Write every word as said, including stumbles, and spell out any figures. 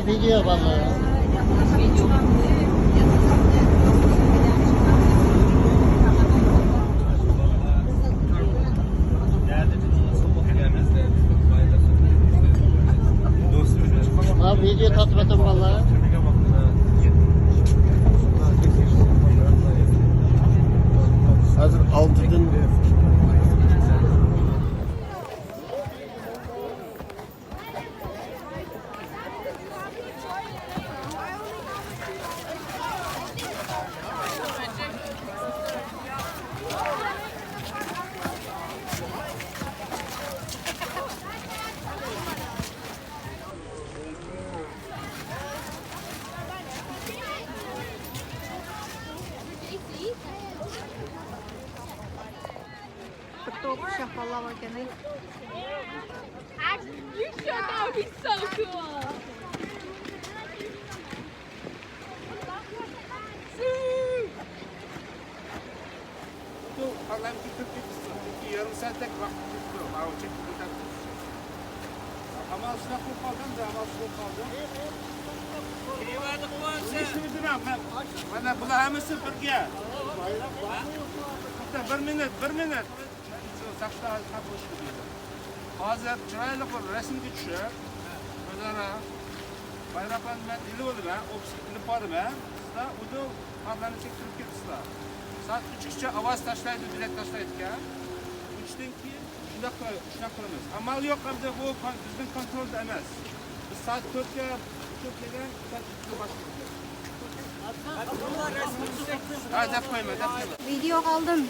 ۋىدېئو بالىلار. ھە، ۋىدېئو تارتىۋاتىمەن بالىلار. ھازىر ئالتىدىن. بىر توپ شاپاللا بار ئىكەن. You should know he's so cool. شۇ پارلامېنتكە كىرىپ كېتىپتۇ. يېرىم سائەتتەك ۋاقىت كېتىپتۇ. ماۋۇ چەككە كېتەتتى. ئامال شۇنداق بولۇپ قالدى، ئەمدى ئامال شۇ بولۇپ قالدى. كېلىۋەردۇق بۇ ئەمسە. مانا بۇلار ھەممىسى بىرگە. بىر مىنۇت، بىر مىنۇت. ساقچىلار ھازىر چىرايلىق بىر رەسىمگە چۈشۈپ، ئۆزئارا بايراقلارنى مەن ئېلىۋالىمەن، ئوفىسقا ئېلىپ بارىمەن. سىلەر ئۇدۇل پارلامېنتكە كىرىپ كېتىسىلەر. سائەت ئۈچكىچە ئاۋاز تاشلايدۇ، بېلەت تاشلايدىكەن. ئۈچتىن كېيىن شۇنداق قىل-، شۇنداق قىلىمىز. ئامال يوق، ئەمدى بۇ كون-، بىزنىڭ كونترولدا ئەمەس. بىز سائەت تۆتكە ئۇچۇپ كەلگەن، سائەت ئۈچتە باشلىدۇق. ھە، دەپ قويما، دەپ قويما. ۋىدېئوغا ئالدىم.